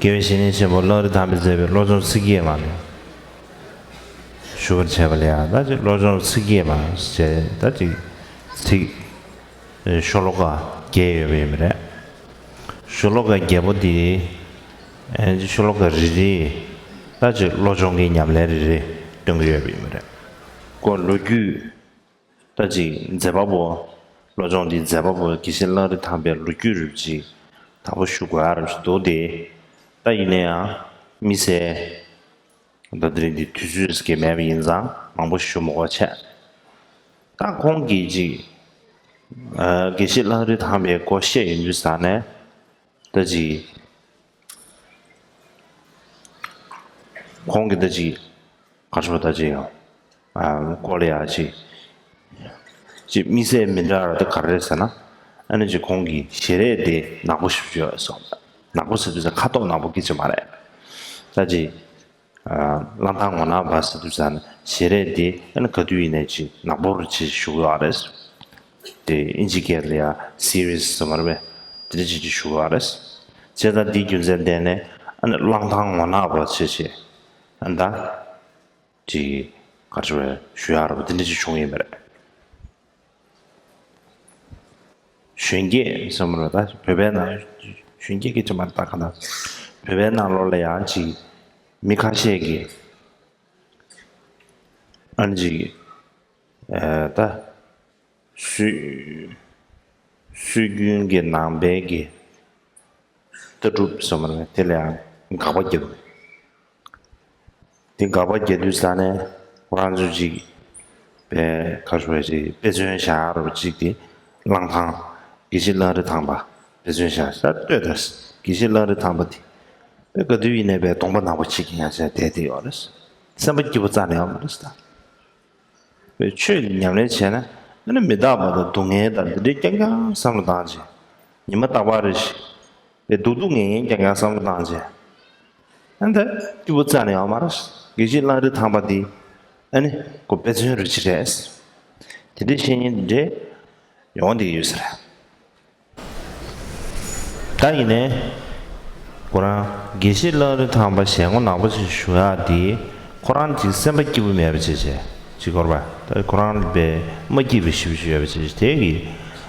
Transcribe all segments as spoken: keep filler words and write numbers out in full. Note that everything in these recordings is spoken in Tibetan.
དགེ་བའི་བཤེས་གཉེན་ཆེན་པོ་ལྷ་རི་ཐང་པས་མཛད་པའི་བློ་སྦྱོང་ཚིག་བརྒྱད་མ་ནས་ཞུ་བར་བྱ་བ་ལ་ཡང་ད་ཅིག་བློ་སྦྱོང་ཚིག་བརྒྱད་མ་ཞེས་ད་ཅིག་ཚིག་ཤོ་ལོ་ཀ་བརྒྱད་ཡོད་པ་ཡིན་པ་རེད། ཤོ་ལོ་ཀ་བརྒྱད་པོ་འདི་ཨེ་ཤོ་ལོ་ཀ་རེ་རེ་ད་ཅིག་བློ་སྦྱོང་གི་ཉམས་ལེན་རེ་རེ་སྟོན་གྱི་ཡོད་པ་ཡིན་པ་རེད། ཁོ་ལོ་རྒྱུས་ད་ཅིག་མཛད་པ་པོ་བློ་སྦྱོང་འདི་མཛད་པ་པོ་དགེ་བཤེས་ལྷ་རི་ཐང་པའི་ལོ་རྒྱུས་རུ་ཅིག་དང་པོ་ཞུ་དགོས་ཨ་རུ་ཞིག་འདུག་སྟེ། ད་ཡིན་ན་ཡང་དམིགས་བསལ་ད་དེ་རིང་འདི་དུས་ཚོད་ཀྱི་མེད་པ་ཡིན་ཙང་མང་པོ་ཞུ་མི་དགོས་བྱས། ད་ཁོང་གིས་ཅིག་ཨ་དགེ་བཤེས་ལྷ་རི་ཐང་པའི་སྐོར་བཤད་ཡོང་དུས་ཙ་ནས་ད་ཅིག་ཁོང་གིས་ད་ཅིག་ག་རེ་ཞུ་ད་ཅིག་ཡང་ཨ་སྐོར་ལ་ཡང་ཅིག་ཅིག་དམིགས་བསལ་མི་འདྲ་བ་ད་ག་རེ་རེད་ཟེར་ན། ཨ་ནི་ཅིག་ཁོང་གི་ཞལ་རས་དེ་ནག་པོ་ཞེ་པོ་ཅིག་ཡོད་སོང་། ནག་པོ་ཟེར་དུས་ཙ་ཁ་དོག་ནག་པོ་སྐད་ཆ་མ་རེད། ད་ཅིག་ཨ་གླང་ཐང་ངོ་ནག་པ་ཟེར་དུས་ཙ་ན་ཞལ་རས་དེ་ཨ་ནི་ག་དུས་ཡིན་ནའི་ཅིག་ནག་པོ་རུ་ཅིག་བཞུགས་ཡོད་རེད། དེ་ཨིན་ཇི་སྐད་ལ་ཡང་སི་རི་ཡས་ཟེར་མ་རེད་པས། དེ་འདྲ་ཅིག་ཅིག་བཞུགས་ཡོད་རེད། བྱས་ཙང་འདིའི་རྒྱུ་མཚན་བརྟེན་ནས་ཨ་ནི་གླང་ཐང་ངོ་ནག་པ་བྱས་བྱས་ཨ་ནི་ད་ཅིག་ག་རེ་ཞུ་ཞུ་ཡག་རེད་པ་དེ་འདྲ་ཅིག་བྱུང་ཡིན་པ་རེད། གཞོན་སྐྱེས་ཟེར་མ་རེད་ད་བོད་པའི་ནང་གཞོན་སྐྱེས་ཀྱི་ཅིག་མ་རེད་ད་ག་ད་བོད་པའི་ནང་ལོགས་ལ་ཡང་ཅིག་མི་ཁ་ཤས་ཀྱིས་ཨ་ནི་ཅིག་ཨ་ད་སྲོལ་སྲོལ་རྒྱུན་གྱི་ནང་པའི་གི་ལྟ་གྲུབ་ཟེར་མ་རེད་དེ་ལ་ཡང་དགག་པ་རྒྱག་གི་འདུག་དེ་དགག་པ་རྒྱག་དུས་ཙ་ནས་ཁོ་རང་ཚོ་ཅིག་པའི་ག་རེ་ཞུ་ཅིག་དཔེ་མཚོན་བཞག་རོགས་ཅིག་དེ་གླང་ཐང་དགེ་བཤེས་ལྷ་རི་ཐང་པ་དཔེ་མཚོན་བཞག་ས་ལྟོས་དང་དགེ་བཤེས་ལྷ་རི་ཐང་པ་དེ་དཔེ་ག་དུས་ཡིན་ནའི་པའི་གདོང་པ་ནག་པོ་ཅིག་གི་ཡང་ཆ་བསྡད་དེ་ཡོད་རེད། སེམས་པ་སྐྱིད་པོ་རྩ་ནས་ཡོད་མ་རེད་ད། བའི་ཆོས་ཀྱི་ཉམས་ལེན་བྱས་ན་ཨ་ནི་མི་རྟག་པ་དང་སྡུག་བསྔལ་དང་འདི་འདྲའི་རྐྱང་རྐྱང་བསམ་བློ་བཏང་བྱས། ཉི་མ་རྟག་པར་རེ་ཞིག་པའི་སྡུག་སྡུག་བསྔལ་བསྔལ་རྐྱང་རྐྱང་བསམ་བློ་བཏང་བྱས། ཨ་ནི་ད་སྐྱིད་པོ་རྩ་ནས་ཡོད་མ་རེད། དགེ་བཤེས་གླང་རི་ཐང་པ་འདི་ཨ་ནི་ཁོ་དཔེ་མཚོན་རུ་ཅིག་རེད། དེ་འདྲའི་བཤེས་གཉེན་འདི་འདྲའི་ཡོང་བསྡད་ཀྱི་ཡོད་ས་རེད། ད་ཡིན་ནའི་ཁོ་རང་དགེ་བཤེས་གླང་རི་ཐང་པ་ཞལ་ངོ་ནག་པོ་ཞིག་ཞུ་ཡག་དེ་ཁོ་རང་གཅིག་སེམས་པ་སྐྱིད་པོ་མེད་པ་བྱས་བྱས་ཅིག་སྐོར་བ་ད་ཁོ་རང་པའི་མ་སྐྱིད་པའི་ཞིབ་ཞིབ་ཡོད་པ་བྱས་བྱས་དེ་གི་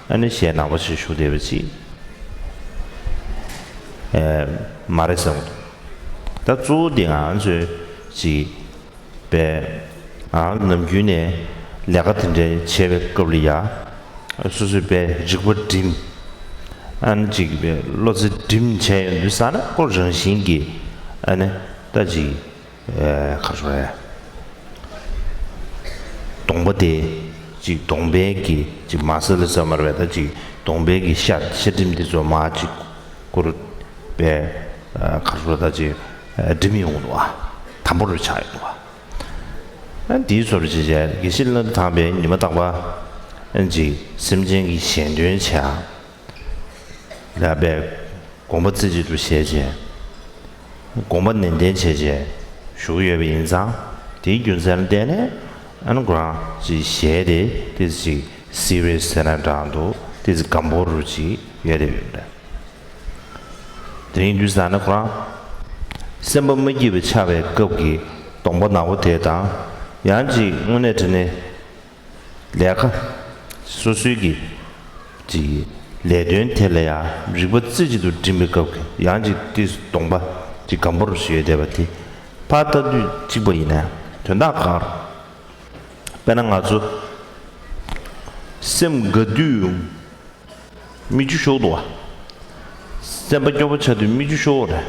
ཨ་ནི་ཞལ་ནག་པོ་ཞིག་ཞུ་བསྡད་པ་ཅིག་ཨེ་མ་རེད་བསམ་གི་འདུག་ད་གཙོ་བོ་དེ་ང་ཚོས་ཅིག་པས། ཨ་ནམ་རྒྱུན་ནས་ལས་ཀ་དེ་འདྲའི་བྱེད་པའི་སྐབས་ལ་ཡ། སོ་སོའི་པའི་རིག་པ་སྒྲིམ། ཨ་ནི་ཅིག་པའི་བློ་རྩེ་སྒྲིམ་བྱས་ཡོང་དུས་ཙ་ན་ཁོ་རང་བཞིན་གྱིས་ཨ་ནི་ད་ཅིག་ཨེ་ག་རེ་ཞུ་རེད། གདོང་པ་དེ་ཅིག་གདོང་པའི་གི་ཅིག་མ་སལ་ཟེར་མ་རེད་པས་ད་ཅིག་གདོང་པའི་གི་ཤ་ཤ་སྒྲིམ་དེ་ཚོ་མ་ཅིག་ཁོ་རུ་པའི་ཨ་ག་རེ་ཞུ་རེད་ད་ཅིག་ཨ་སྒྲིམ་ཡོང་གི་འདུག་ཨ། དམ་པོ་རུ་ཆགས་ཡོང་གི་འདུག་ཨ། ཨ་འདིའི་ཚོར་བ་ཅི་བྱས་དགེ་བཤེས་ལྷ་རི་ཐང་པས་ཉི་མ་རྟག་པར་ཨ་ཅིག་སེམས་ཅན་གྱི་གཞན་དོན་བྱས། ལ་པའི་དགོངས་པ་རྩེ་གཅིག་ཏུ་བཞེས་བྱས། དགོངས་པ་ནན་ཏན་བྱས་བྱས་བཞུགས་ཡོད་པ་ཡིན་ཙང་དེའི་རྒྱུ་མཚན་ལ་བརྟེན་ནས་ཨ་ནི་ཁོ་རང་ཅིག་ཞལ་དེ་ཏོག་ཙམ་ཅིག་སི་རི་ཡས་ཟེར་ན་འདྲ་འདུག་ཏོག་ཙམ་སྒམ་པོ་རུ་ཅིག་ཡོད་རེད་ཡོད་རེད། དེ་ཡིན་དུས་ཙ་ན་ཁོ་རང་སེམས་པ་མ་སྐྱིད་པ་ཆགས་པའི་སྐབས་ཀྱི་གདོང་པ་ནག་པོ་དེ་དང་ཡང་ཅིག་དངོས་གནས་དྲང་གནས་ལས་ཀ་སོ་སོའི་གི་ཅིག་ལས་དོན་དེ་ལ་ཡང་རིག་པ་རྩེ་གཅིག་ཏུ་སྒྲིམ་པའི་སྐབས་ཀྱི་ཡང་ཅིག་ཏོག་ཙམ་གདོང་པ་ཅིག་སྒམ་པོ་རུ་ཞིག་ཡོད་བསྡད་པ་དེ་ཕར་ལྟ་དུས་གཅིག་པ་ཡིན་ན་དོན་དག་ག་རེ། དཔེར་ན་ང་ཚོ་སེམས་དགའ་དུས། མིག་ཆུ་ཤོར་འདུག་བ། སེམས་པ་སྐྱོ་པོ་ཆགས་དུས་མིག་ཆུ་ཤོར་བ་རེད།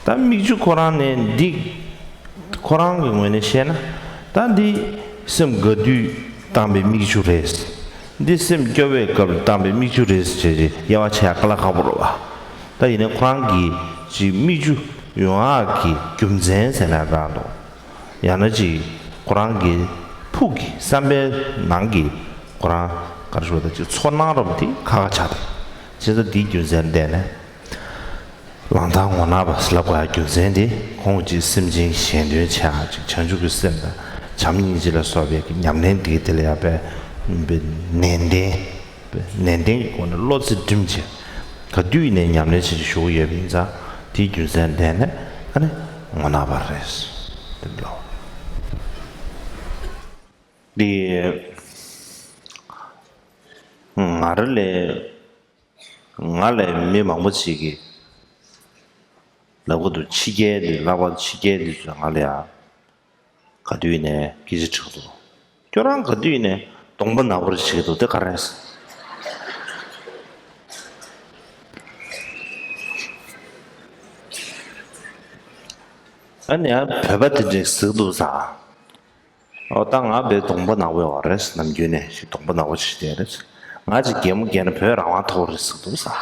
ད་མིག་ཆུ་ཁོ་རང་ནས་འདི། ཁོ་རང་གི་ངོས་ནས་བཤད་ན། ད་འདི་སེམས་དགའ་དུས་བཏང་པའི་མིག་ཆུ་རེད། འདི་སེམས་སྐྱོ་བའི་སྐབས་བཏང་པའི་མིག་ཆུ་རེད་ཟེར་བྱས་དབྱེ་བ་ཕྱེ་ཡ་དཀའ་ལས་ཁག་པོ་རེད་བ། ད་ཡིན་ནའི་ཁོ་རང་གིས་ཅིག་མིག་ཆུ་ཡོང་ཡག་གི་རྒྱུ་མཚན་ཟེར་ན་རང་འདུག་ཡང་ན་ཅིག་ཁོ་རང་གི་ཕུགས་ཀྱི་བསམ་པའི་ནང་གི་ཁོ་རང་ག་རེ་ཞུ་དགོས་ད་ཅིག་ཚོར་སྣང་རབ་དེ་ཁ་ཁ་ཆགས་ཏེ། བྱས་ཙང་འདིའི་རྒྱུ་མཚན་ལ་བརྟེན་ནས། གླང་ཐང་ངོ་ནག་པ་ལབ་དགོས་ཡ་རྒྱུ་མཚན་དེ་ཁོང་ཅིག་སེམས་ཅན་གཞན་དོན་བྱེད་ཡ་ཅིག་བྱང་ཆུབ་ཀྱི་སེམས་དང་བྱམས་སྙིང་རྗེ་ལ་སོགས་པའི་ཉམས་ལེན་འདི་དེ་ལ་ཡ་པའི་ནན་ཏན། ནན་ཏན་གྱི་སྒོ་ནས་བློ་རྩེ་སྒྲིམ་བྱས། ག་དུས་ནས་ཉམས་ལེན་བྱེད་ཀྱི་བཞུགས་ཡོད་པ་ཡིན་ཙང་ དེའི་རྒྱུ་མཚན་ལྡན་ནས་ཨ་ནི་ངོ་ནག་པ་རེད། དེ་ལོ། འདི་ང་རང་ལས་ང་ལས་མི་མང་པོ་ཞིག་གིས་ལབ་གི་འདུག་ཕྱི་རྒྱལ་འདི་ལྷག་པར་ཕྱི་རྒྱལ་འདི་ཚོས་ང་ལ་ཡ། ག་དུས་ནས་སྐད་ཆ་དྲིས་འདུག་ཁྱོད་རང་ག་དུས་ནས་གདོང་པ་ནག་པོ་བྱེད་འདུག་དེ་ག་རེད། ཨ་ནི་ཡང་བོད་པ་དེ་འདྲས་ཟེར་འདུག་ས། ཨོ་ད་ང་བས་གདོང་པ་ནག་པོ་ཡོད་རེད། ནམ་རྒྱུན་ནས་ཞིག་གདོང་པ་ནག་པོ་བྱེད་བསྡད་རེད། ང་ཅིག་གད་མོ་བགད་ན་བོད་རང་དབང་ཐོབ་རེད་ཟེར་འདུག་ས།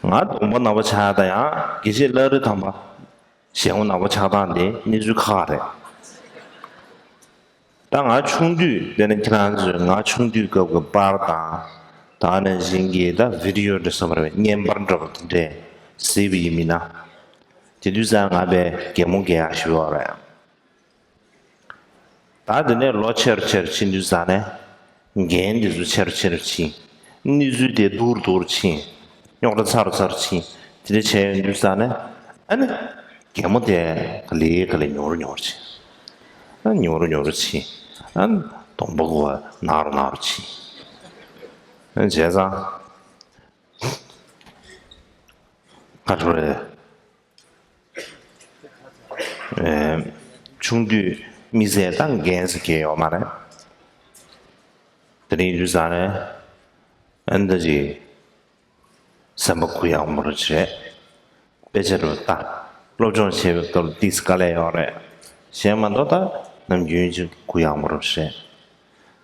ང་གདོང་པ་ནག་པོ་ཆགས་ད་ཡང་དགེ་བཤེས་བླ་རི་དམ་པ་ཞལ་ངོ་ནག་པོ་ཆགས་སྟངས་དེ་གནས་ཚུལ་ཁག་རེད། ད་ང་ཆུང་དུས་དཔེར་ན་ཁྱེད་རང་ཚོས་ང་ཆུང་དུས་སྐབས་ཀྱི་པར་དང་ད་ནང་བཞིན་གྱི་ད་བི་ཌི་ཡོ་འདྲ་བསམ་པ་རེད། བརྙན་པར་འདྲ་པོ་དེ་འདྲས་གཟིགས་པ་ཡིན་མིན་ན། དེ་དུས་ཙང་ང་བས་གད་མོ་བགད་ཡག་ཞུ་བ་རེད། ད་དེ་ནས་ལོ་ཆེ་རུ་ཆེ་རུ་ཕྱིན་དུས་ཙང་ནས་འགན་དེ་ཚོ་ཆེ་རུ་ཆེ་རུ་ཕྱིན། གནས་ཚུལ་དེ་སྡུག་རུ་སྡུག་རུ་ཕྱིན། རྙོག་དྲ་ཚ་རུ་ཚ་རུ་ཕྱིན། དེ་འདྲ་བྱས་ཡོང་དུས་ཙང་ནས་ཨ་ནི་གད་མོ་དེ་ག་ལེ་ག་ལེ་ཉུང་རུ་ཉུང་རུ་ཕྱིན། ཨ་ཉུང་རུ་ཉུང་རུ་ཕྱིན། ཨ་གདོང་པ་གོ་བ་ནག་རུ་ནག་རུ་ཕྱིན། ཨ་བྱས་ཙང་ག་རེ་རེད། ཆུང་དུས་མི་ཚེ་དང་འགན་ཟེར་གྱི་ཡོད་མ་རེད། དེ་རིང་དུས་ཙང་ནས་ཨ་ནི་ད་ཅིག་སེམས་པ་གུ་ཡངས་པོ་རུ་བྱས། དཔེ་ཆ་རུ་ལྟ། སློབ་སྦྱོང་བྱེད་པའི་སྐབས་ཏིས་དཀའ་ལས་ཡོད་རེད། གཞན་མ་གཏོགས་ད་ནམ་རྒྱུན་ཅིག་གུ་ཡངས་པོ་རུ་བྱས།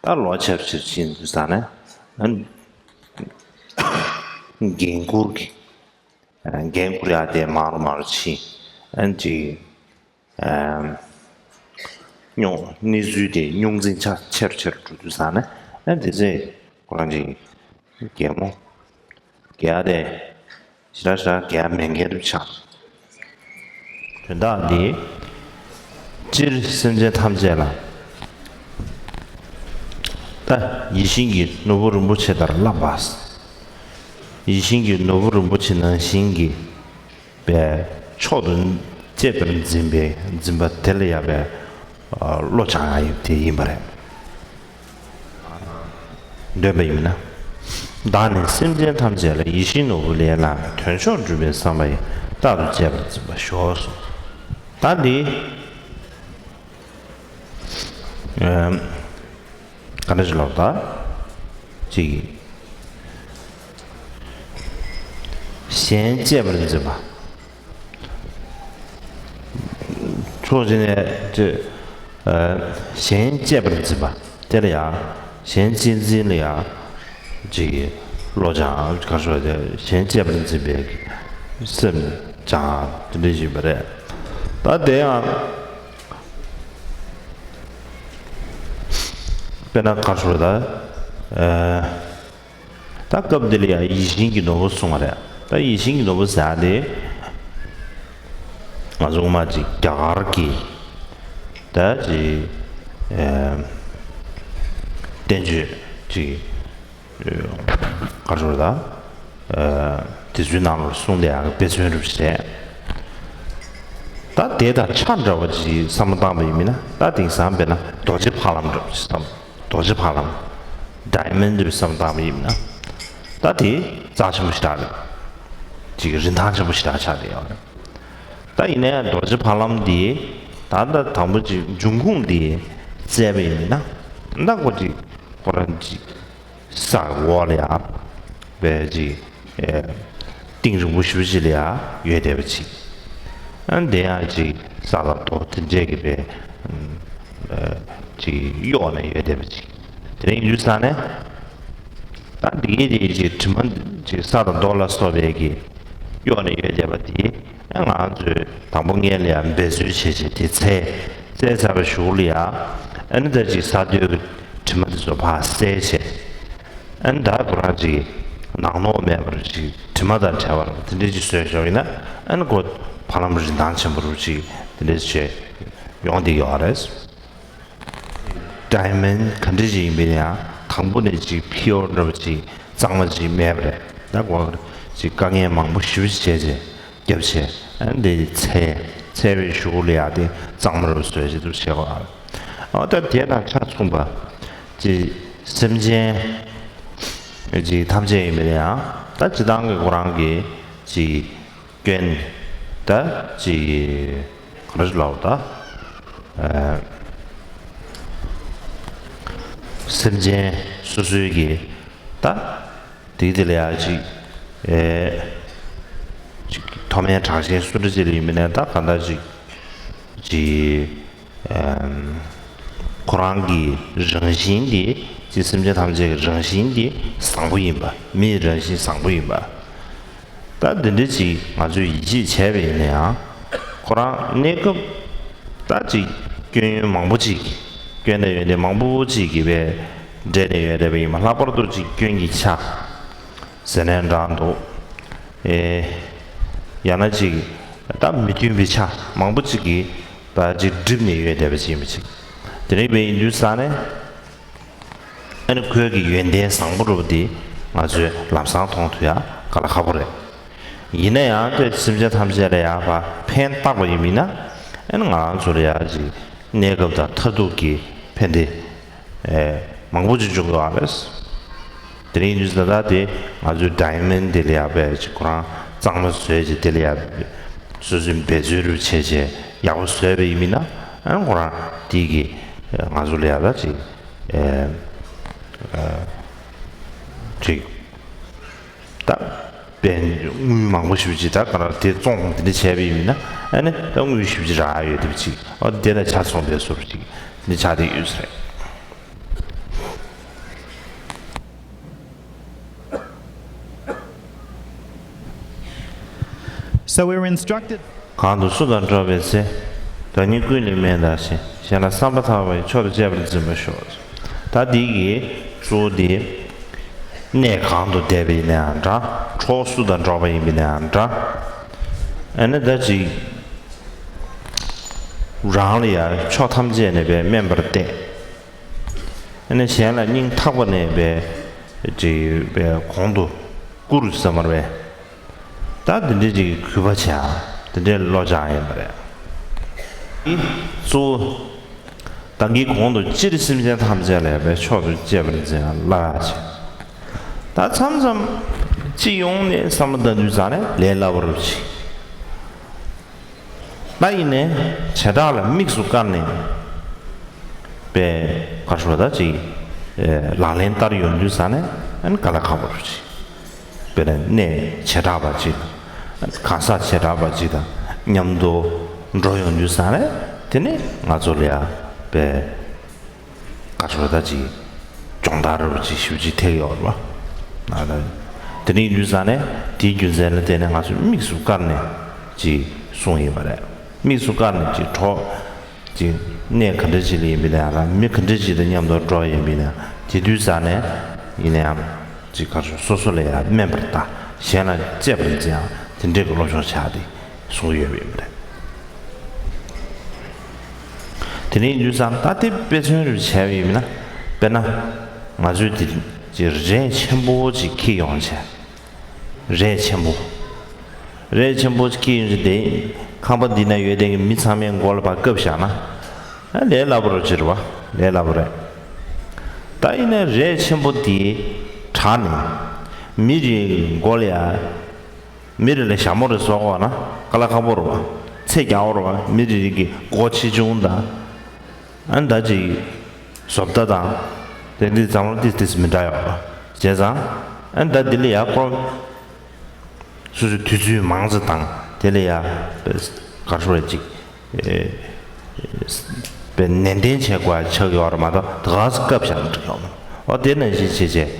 ད་ལོ་ཆེ་རུ་ཆེ་རུ་ཕྱིན་དུས་ཙང་ནས་ཨ་ནི་འགན་འཁུར་གྱི། འགན་འཁུར་ཡག་དེ་མང་རུ་མང་རུ་ཕྱིན། ཨ་ནི་ཅིག་ཨམ། རྙོག་གནས་ཚུལ་དེ་རྙོག་འཛིང་ཆ་ཆེ་རུ་ཆེ་རུ་འགྲོ་དུས་ཙང་ནས་ཨ་ནི་དེ་ཚེ་ཁོ་རང་ཅིག་གད་མོ་བགད་ཡག་དེ་ཞེ་དྲག་ཞེ་དྲག་བགད་ཡག་མེད་མཁན་རུ་ཆགས། དོན་དག་འདི། སྤྱིར་སེམས་ཅན་ཐམས་ཅད་ལ། ད་ཡིད་བཞིན་གྱི་ནོར་བུ་རིན་པོ་ཆེ་ལྟར་བསླབ་པ། ཡིད་བཞིན་གྱི་ནོར་བུ་རིན་པོ་ཆེ་ནང་བཞིན་གྱི་པའི་མཆོག་ཏུ་གཅེས་པར་འཛིན་པའི་འཛིན་པ་དེ་ལ་ཡང་པའི་བློ་སྦྱང་ཡག་དེ་ཡིན་པ་རེད། འདོན་པ་ཡིན་ན། བདག་ནི་སེམས་ཅན་ཐམས་ཅད་ལ་ཡིད་བཞིན་ནོར་བུ་ལས་བླངས་པའི་དོན་མཆོག་སྒྲུབ་པའི་བསམ་པ་ཡིས་རྟག་ཏུ་གཅེས་པར་འཛིན་པར་ཤོག་གསུངས། ད་འདི། ཨམ། ག་འདྲ་ཞིག་ལབ་ད། ཅིག་གཞན་གཅེས་པར་འཛིན་པ། ཕྱོགས་གཅིག་ནས་ཅིག་ཨ། གཞན་གཅེས་པར་འཛིན་པ། དེ་ལ་ཡང་གཞན་གཅེས་འཛིན་ལ་ཡང་ཅིག་བློ་སྦྱང་ག་ཞོ་དེ་གཞན་གཅེས་པར་འཛིན་པའི་སེམས་སྦྱང་དེ་འདྲ་ཞིག་ཡིན་པ་རེད། ད་དེ་ཡང་དཔེར་ན་ག་ཞོ་ད། ཨ། ད་སྐབས་འདི་ལ་ཡང་ཡིད་བཞིན་གྱི་ནོར་བུ་གསུངས་པ་རེད། ད་ཡིད་བཞིན་གྱི་ནོར་བུ་ཟེར་ཡག་དེ། ང་ཚོ་སྔོན་མ་ཅིག་རྒྱ་གར་གྱི་ད་ཅིག་ཨེ་བསྟན་བཅོས་ཅིག་ག་རེ་ཟེར་ད། ཨེ་དེ་ཚོའི་ནང་ལ་གསུངས་བསྡད་ཡག་གི་དཔེ་མཚོན་རེད་པ་ཞིག་རེད། ད་དེ་དང་ཆ་འདྲ་བ་ཅིག་བསམ་བློ་བཏང་པ་ཡིན་མིན་ན། ད་དེང་སང་དཔེར་ན་རྡོ་རྗེ་ཕ་ལམ་འདྲ་བ་ཅིག་བསམ། རྡོ་རྗེ་ཕ་ལམ། ཌའི་མོན་ཌི་བསམ་བཏང་བ་ཡིན་ན། ད་དེ་རྩ་ཆེན་པོ་ཞེ་དྲག་རེད། ཅིག་རིན་ཐང་ཆེན་པོ་ཞེ་དྲག་ཆགས་བསྡད་ཡོད་རེད། ད་ཡིན་ན་ཡང་རྡོ་རྗེ་ཕ་ལམ་འདི་ད་ལྟ་དང་པོ་ཅིག་འབྱུང་ཁུངས་འདི་བཙལ་བ་ཡིན་ན། ད་ཁོ་ཅིག་ཁོ་རང་ཅིག་ས་འོག་ལ་ཡ་བས་ཅིག་ཨེ་གཏིང་རིང་པོ་ཞེ་པོ་ཅིག་ལ་ཡ་ཡོད་བསྡད་པ་ཅིག་ཨ་ནི་དེ་ཡང་ཅིག་ས་དང་རྡོ་དེ་འདྲས་ཀྱི་པའི་ཨ་ཅིག་གཡོགས་ནས་ཡོད་བསྡད་པ་ཅིག་དེ་རིང་ཡུལ་ས་ནས་ད་འདི་གའི་དེ་ཅིག་དྲི་མ་ཅིག་ས་དང་རྡོ་ལ་སོགས་པའི་གི་གཡོགས་ནས་ཡོད་བསྡད་པ་དེ་ང་ཚོས་དང་པོ་སྔོན་ལ་ཡ་འབད་རྩོལ་བྱས་བྱས་དེ་ཚད་ཚད་ཚར་བའི་གཞུག་ལ་ཡ་ཨ་ནི་ད་ཅིག་ས་རྡོའི་གི་དྲི་མ་དེ་ཚོ་ཕར་བསལ་བྱས། ཨ་ནི་ད་ཁོ་རང་ཅིག་ནག་ནོག་མེད་པར་ཅིག་དྲི་མ་དང་བྲལ་བར་དེ་འདྲས་ཅིག་བཟོས་བཞག་ཡིན་ན། ཨ་ནི་ཁོ་ཕ་ལམ་རིན་ཐང་ཆེན་པོ་རུ་ཅིག་དེ་འདྲས་བྱས་ཡོང་བསྡད་ཡོད་རེད། ཌའི་མོན་ག་འདྲས་ཅིག་ཡིན་པ་ཡིན་ན་ཡང་ དང་པོ་ནས་ཅིག་ཕི་ཡོར་འདྲ་བ་ཅིག་གཙང་མ་ཅིག་མེད་པ་རེད། ད་གོ་ཅིག་དཀའ་ངལ་མང་པོ་ཞེ་པོ་ཅིག་བྱས་བྱས་བརྒྱབ་བྱས། ཨ་འདི་འཚོལ་འཚོལ་བའི་གཞུག་ལ་ཡ་དེ་གཙང་མ་རུ་བཟོས་བྱས་འདུག་བྱས་པ། ཨ་ད་དེ་དང་ཆ་མཚུངས་པ་ཅིག་སེམས་ཅན་ཅིག་ཐམས་ཅད་ཡིན་པ་ཡང་ད་སྤྱིར་བཏང་གི་ཁོ་རང་གི་ཅིག་སྐྱོན་ད་ཅིག་ག་རེ་ལབ་ད། ཨ་སེམས་ཅན་སོ་སོའི་གི་ད་དེ་དེ་ལ་ཡ་ཅིག་ཨེ་ཅིག་མཐོ་དམན་དྲག་ཞན་སུ་འདྲ་ཅིག་ལ་ཡིན་མིན་ན་ད་ག་འདྲ་ཅིག་ཅིག་ཨམ་ཁོ་རང་གི་རང་བཞིན་དེ་ཅིག་སེམས་ཅན་ཐམས་ཅད་ཀྱི་རང་བཞིན་དེ་བཟང་པོ་ཡིན་པ། མིའི་རང་བཞིན་བཟང་པོ་ཡིན་པ། ད་འདི་འདྲ་ཅིག་ང་ཚོས་ཡིད་ཆེས་བྱས་པ་ཡིན་ན་ཡང་ཁོ་རང་གནས་སྐབས་ད་ཅིག་སྐྱོན་ཡོན་མང་པོ་ཅིག་སྐྱོན་དང་ཡོན་ཏན་མང་པོ་ཅིག་གིས་པའི་འབྲེལ་ནས་ཡོད་བསྡད་པ་ཡིན་པ། ལྷག་པར་དུ་ཅིག་སྐྱོན་གྱི་ཆ་ཟེར་ནའང་འདྲ་འདུག་ཨེ་ཡང་ན་ཅིག་ད་མི་མཐུན་པའི་ཆ་མང་པོ་ཅིག་གིས་ད་ཅིག་བསྒྲིབས་ནས་ཡོད་བསྡད་པ་ཅིག་ཡིན་པ་ཅིག་དེ་འདྲ་ཡིན་པ་ཡིན་དུས་ཙང་ནས། ཨ་ནི་ཁོའི་གི་ཡོན་ཏན་བཟང་པོ་རུ་དེ་ང་ཚོས་ལམ་སང་མཐོང་ཐུབ་ཡ་དཀའ་ལས་ཁག་པོ་རེད། ཡིན་ན་ཡང་དེ་སེམས་ཅན་ཐམས་ཅད་ལ་ཡ་ཕར་ཕན་བཏགས་པ་ཡིན་མིན་ན། ཨ་ནི་ང་རང་ཚོ་ལ་ཡ་ཅིག་གནས་སྐབས་དང་མཐར་ཐུག་གི་ཕན་བདེ་ཨེ་མང་པོ་ཅིག་འབྱུང་གི་ཡོད་རེད། དེ་རིང་དུས་ད་ལྟ་དེ་ང་ཚོའི་ཌའི་མོན་ཌི་དེ་ལ་ཡ་ཕར་ཅིག་ཁོ་རང་གཙང་མ་བཟོས་ཅིག་དེ་ལ་ཡ་སོ་སོའི་འབད་རྩོལ་རུ་བྱས་བྱས་ཡག་པོ་བཟོས་པ་ཡིན་མིན་ན། ཨ་ནི་ཁོ་རང་དེ་གི་ང་ཚོ་ལ་ཡ་ད་ཅིག་ཨེ་ཨེ་ཅིག་ད་པའི་དངུལ་མང་པོ་ཞེ་པོ་ཅིག་ད་ག་ར་དེ་བཙོང་དེ་འདྲ་བྱས་པ་ཡིན་ན། ཨ་ནི་ད་དངུལ་ཞེ་པོ་ཅིག་རག་ཡོད་དེ་ཅིག་ཨོ་དེ་ལ་ཆ་ཚང་བའི་བཟོ་འདྲ་ཅིག་འདི་ཆགས་བསྡད་ཡོད་ས་རེད། So we were instructed. གང་དུ་སུ་དང་འགྲོགས་པའི་ཚེ། བདག་ཉིད་ཀུན་ལས་དམན་བལྟ་ཞིང་། གཞན་ལ་བསམ་པ་ཐག་པ་ཡིས། མཆོག་ཏུ་གཅེས་པར་འཛིན་པར་ཤོག་ད་འདི་གི་གཙོ་བོ་འདི། གནས་གང་དུ་བསྡད་པ་ཡིན་ནའང་འདྲ། གྲོགས་སུ་དང་འགྲོགས་པ་ཡིན་པ་ཡིན་ནའང་འདྲ། ཨ་ནི་ད་ཅིག་རང་ལ་ཡང་ཕྱོགས་ཐམས་ཅད་ནས་པའི་དམན་པར་བལྟས། ཨ་ནི་གཞན་ལ་སྙིང་ཐག་པ་ནས་པའི་ཅིག་པའི་གོང་དུ་བཀུར་བསམ་པར་བས། ད་འདི་འདྲའི་ཅིག་གུས་པ་བྱ། འདི་འདྲའི་བློ་སྦྱང་ཡིན་པ་རེད། འདི་གཙོ་བོ། བདག་གིས་གོང་དུ་སྤྱིར་སེམས་ཅན་ཐམས་ཅད་ལ་ཡང་མཆོག་ཏུ་གཅེས་པར་འཛིན་པ་ལ་བྱེད། ད་མཚམས་མཚམས་སྤྱི་ཡོངས་ནས་བསམ་བློ་བཏང་དུས་ཙང་ནས་ལས་སླ་པོ་རུ་བྱེད། ད་ཡིན་ནའི་བྱེ་བྲག་ལ་དམིགས་སུ་བཀར་ནས་པའི་ག་རེ་ཞུ་བ་ད་ཅིག་ལག་ལེན་བསྟར་ཡོང་དུས་ཙང་ནས་ཨ་ནི་དཀའ་ལས་ཁག་པོ་རུ་བྱེད། དཔེར་ན་གནས་བྱེ་བྲག་པ་ཅིག་དང་གང་ཟག་བྱེ་བྲག་པ་ཅིག་དང་མཉམ་དུ་འགྲོ་ཡོང་དུས་ཙང་ནས་དེ་ནི་ང་ཚོ་ལ་ཡ་པའི་ག་རེ་ད་ཅིག་སྦྱོང་བརྡར་རུ་ཅིག་ཞུ་ཅིག་ཐེག་ཡོད་རེད་པ། ན་ད་དེ་ནི་ཡིན་དུས་ཙང་ནས་དེའི་རྒྱུ་མཚན་ལ་བརྟེན་ནས་ང་ཚོས་དམིགས་སུ་བཀར་ནས་ཅིག་གསུངས་ཡིན་པ་རེད། དམིགས་སུ་བཀར་ནས་ཅིག་གྲོགས་ཅིག་གནས་ག་འདྲ་ཅིག་ལ་ཡིན་པ་ཡིན་ན་ར་མི་ག་འདྲ་ཅིག་དང་མཉམ་དུ་འགྲོ་ཡིན་པ་ཡིན་ན་དེ་དུས་ཙང་ནས་ཡིན་ན་ཡང་ཅིག་ག་རེ་སོ་སོ་ལ་ཡང་དམན་པར་ལྟ། གཞན་ལ་གཅེས་པར་འཛིན་ཡང་དེ་འདྲའི་གི་སློབ་སྦྱོང་བྱ་སྟེ་གསུང་གི་ཡོད་པ་ཡིན་པ་རེད། དེ་ནས་ཡིན་དུས་ཙང་ད་དེ་དཔེ་མཚོན་རུ་བྱས་པ་ཡིན་ན་དཔེར་ན་ང་ཚོས་དེ་ཅིག་རས་ཆེན་པོ་ཅིག་འཁྱེར་ཡོང་བྱས། རས་ཆེན་པོ། རས་ཆེན་པོ་ཅིག་འཁྱེར་ཡོང་བྱས་དེ་ཁང་པ་འདི་ན་ཡོད་དེ་གི་མི་ཚང་མའི་མགོ་ལ་ཕར་བཀབ་བཞག་ན། ཨ་ལས་སླ་པོ་རུ་ཅིག་རེད་པ། ལས་སླ་པོ་རེད། ད་ཡིན་ན་རས་ཆེན་པོ་དེ་དྲངས་ནས་མི་རེའི་མགོ་ལ་ཡ། མི་རེ་ལ་ཞྭ་མོ་རེ་བཟོ་དགོས་ན་དཀའ་ལས་ཁག་པོ་རེད་པ། ཚད་རྒྱག་དགོས་རེད་པ། མི་རེ་རེ་གི་མགོ་ཆེ་ཆུང་དང་། ཨ་ནི་ད་ཅིག་བཟོ་ལྟ་དང་། དེ་འདྲའི་འཛམ་གླིང་ཏིས་ཏིས་མི་འདྲ་ཡོད་པ། བྱས་ཙང་། ཨ་ནི་ད་འདི་ལ་ཡ་ཁོ་སོ་སོའི་དུས་ཚོད་མང་ཙམ་དང་དེ་ལ་ཡ་ག་རེ་ཞུ་དགོས་རེད་ཅིག་པའི་ནན་ཏན་བྱེད་དགོས་ཆགས་ཡོད་རེད་མ་གཏོགས་དེ་ག་ཚོད་སྐབས་བཞག་ན་འགྲིག་ཡོད་མ་རེད། འོ་དེ་ནང་བཞིན་བྱས་བྱས་